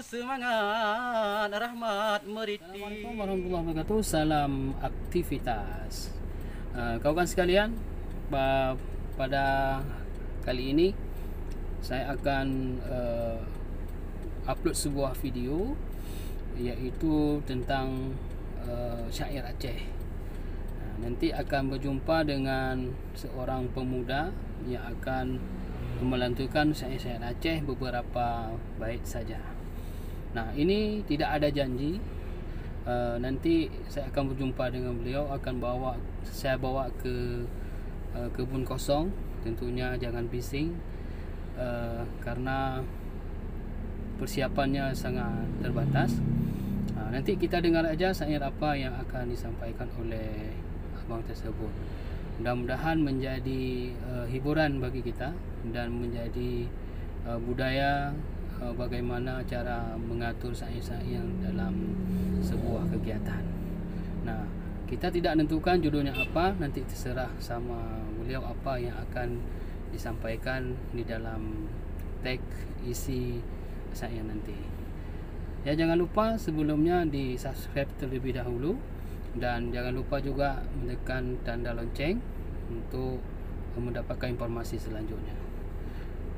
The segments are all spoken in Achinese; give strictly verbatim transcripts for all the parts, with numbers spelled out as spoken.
Semangat rahmat meriti. Assalamualaikum warahmatullahi wabarakatuh. Salam aktivitas. Uh, kawan sekalian, pa- pada kali ini saya akan uh, upload sebuah video, iaitu tentang uh, syair Aceh. Uh, nanti akan berjumpa dengan seorang pemuda yang akan melantunkan syair-syair Aceh beberapa bait saja. Nah, ini tidak ada janji. Uh, nanti saya akan berjumpa dengan beliau, akan bawa saya bawa ke uh, kebun kosong. Tentunya jangan bising uh, karena persiapannya sangat terbatas. Uh, nanti kita dengar aja syair apa yang akan disampaikan oleh abang tersebut. Mudah-mudahan menjadi uh, hiburan bagi kita dan menjadi uh, budaya uh, bagaimana cara mengatur syair-syair dalam sebuah kegiatan. Nah, kita tidak menentukan judulnya apa, nanti terserah sama beliau apa yang akan disampaikan di dalam teks isi syair nanti. Ya, jangan lupa sebelumnya di subscribe terlebih dahulu dan jangan lupa juga menekan tanda lonceng untuk mendapatkan informasi selanjutnya.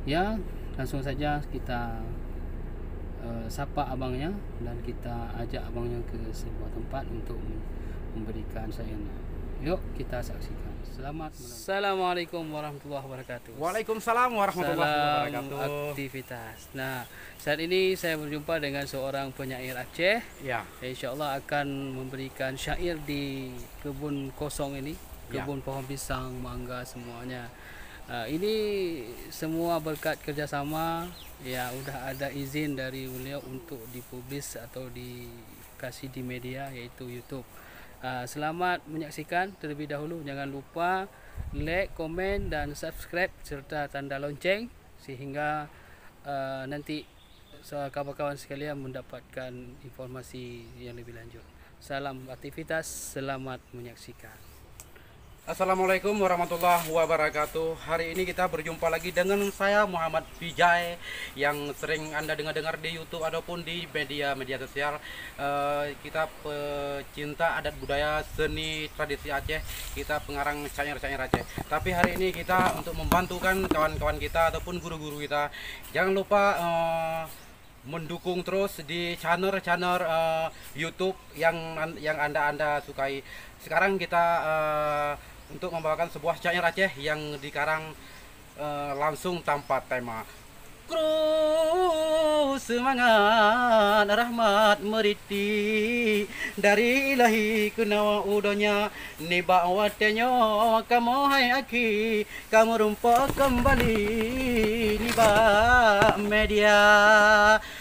Ya, langsung saja kita uh, sapa abangnya dan kita ajak abangnya ke sebuah tempat untuk memberikan syairnya. Yuk kita saksikan. Selamat menonton. Assalamualaikum warahmatullahi wabarakatuh. Waalaikumsalam warahmatullahi Salam wabarakatuh. Aktivitas. Nah, saat ini saya berjumpa dengan seorang penyair Aceh. Ya. Insya Allah akan memberikan syair di kebun kosong ini, Ya. kebun pohon pisang, mangga semuanya. Uh, ini semua berkat kerjasama, ya, udah ada izin dari beliau untuk dipublis atau dikasih di media, yaitu YouTube. Uh, selamat menyaksikan terlebih dahulu. Jangan lupa like, komen, dan subscribe serta tanda lonceng sehingga uh, nanti kawan-kawan sekalian mendapatkan informasi yang lebih lanjut. Salam aktivitas, selamat menyaksikan. Assalamualaikum warahmatullahi wabarakatuh. Hari ini kita berjumpa lagi dengan saya, Muhammad Vijay, yang sering Anda dengar-dengar di YouTube ataupun di media-media sosial. Eh, kita pecinta adat budaya, seni, tradisi Aceh, kita pengarang syair-syair Aceh. Tapi hari ini kita untuk membantukan kawan-kawan kita ataupun guru-guru kita, jangan lupa eh, mendukung terus di channel-channel eh, YouTube yang an- yang anda-anda sukai. Sekarang kita eh, untuk membawakan sebuah syair Aceh yang dikarang eh, langsung tanpa tema. Kru seumangat rahmat meuriti dari Ilahi keunoe u donya. Nibak watée nyoe kamoe hai akhi ka meurumpok keumbali nibak media.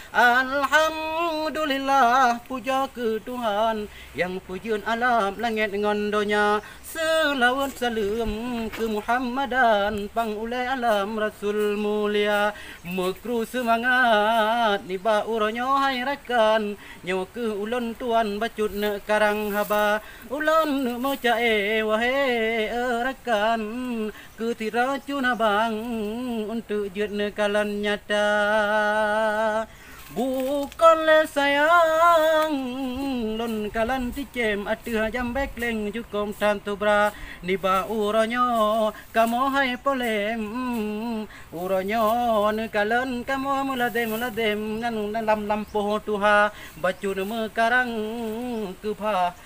Alhamdulillah, pujoe keu Tuhan nyang peujeuet alam langét ngon donya. Seulaweuet saleuem keu Muhammadan, pang ulée alam rasul mulia. Meukru seumangat nibak uroe nyoe hai rakan, nyoe kheueh ulôn tuan bacut neukarang haba. Ulôn neuk meuca-e wahé rakan, keu sidroe cue abang eunteuk jeuet neukalon nyata. Bukon lé sayang lôn kalon cicém ateueh jambée kléng jukông that tubra. Nibak uroe nyoe kamoe hai polém, uroe nyoe neukalon kamoe meuladém-meuladém nan lam lampôh tuha bacut meukarang keubah.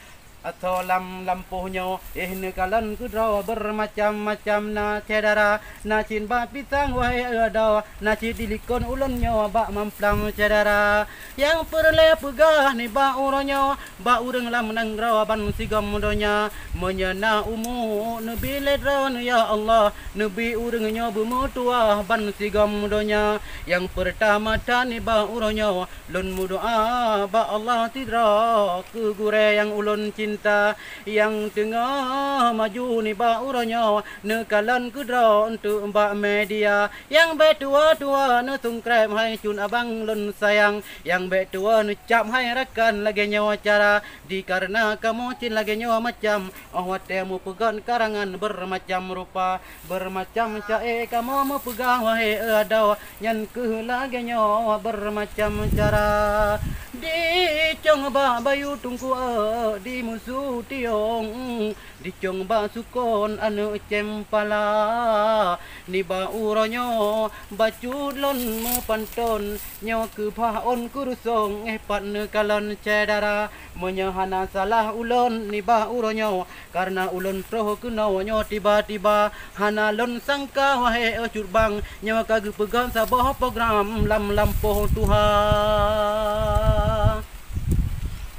Asoe lam lampôh nyoe, éh neukalon keudroe beureumacam-macam na syedara, na cit bak pisang wahé adoe, na cit di likot ulôn nyoe bak mamplam syedara. Nyang peureulée peugah nibak uroe nyoe bak ureuëng lam nanggroe ban sigom donya, meunyoe na umu neubi lé droeneuh ya Allah, neubi ureuëng nyoe beumeutuwah ban sigom donya. Nyang peurtama that nibak uroe nyoe lôn meudoá bak Allah sidroe keu gurée nyang ulôn cin Cinta nyang teungoh maju nibak uroe nyoe, neukalon keudroe eunteuk bak media. Nyang bék tuwoe-tuwoe neusungkreb hai cut abang lôn sayang. Nyang bék tuwoe neucab hai rakan lagée nyoe cara. Dikareuna kamoe cit lagée nyoe macam, óh watée meupeugét karangan beureumacam rupa. Beureumacam ca-e kamoe meupeugah wahé adoe, nyan kheueh lagée nyoe beureumacam cara. Dicong bak bayu teungku, dimusu tiong, dicong bak sukon aneuëk cempala. Nibak uroe nyoe bacut lôn meupanton, nyoe keubah ôn kurusong éh pat neukalon syedara. Meunyoe hana salah ulôn nibak uroe nyoe, kareuna ulôn troh keunoe nyoe tiba-tiba. Hana lôn sangka wahé cut bang, nyoe ka geupeugét saboh program lam lampôh tuha.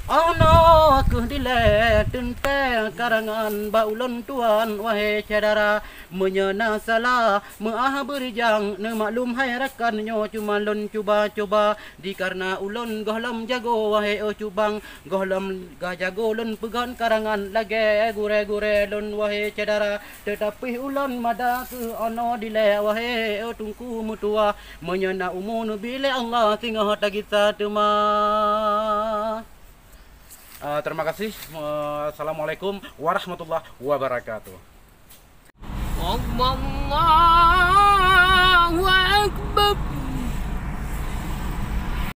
Oh noe kheueh dilée teuntée karangan bak ulôn tuan wahé syedara. Meunyoe na salah meuáh beurijang, neumaklum hai rakan nyoe cuma lôn cuba-cuba. Dikareuna ulôn gohlom jago wahé cut bang, gohlom ga jago lôn peugét karangan lagée gurée-gurée lôn wahé syedara. Teutapi ulôn mada keu oh noe dilée wahé teungku meutuwah. Meunyoe na umu neubi lé Allah singoh tagisa teuma. Ah, terima kasih. Eh, Assalamualaikum warahmatullahi wabarakatuh. Allah.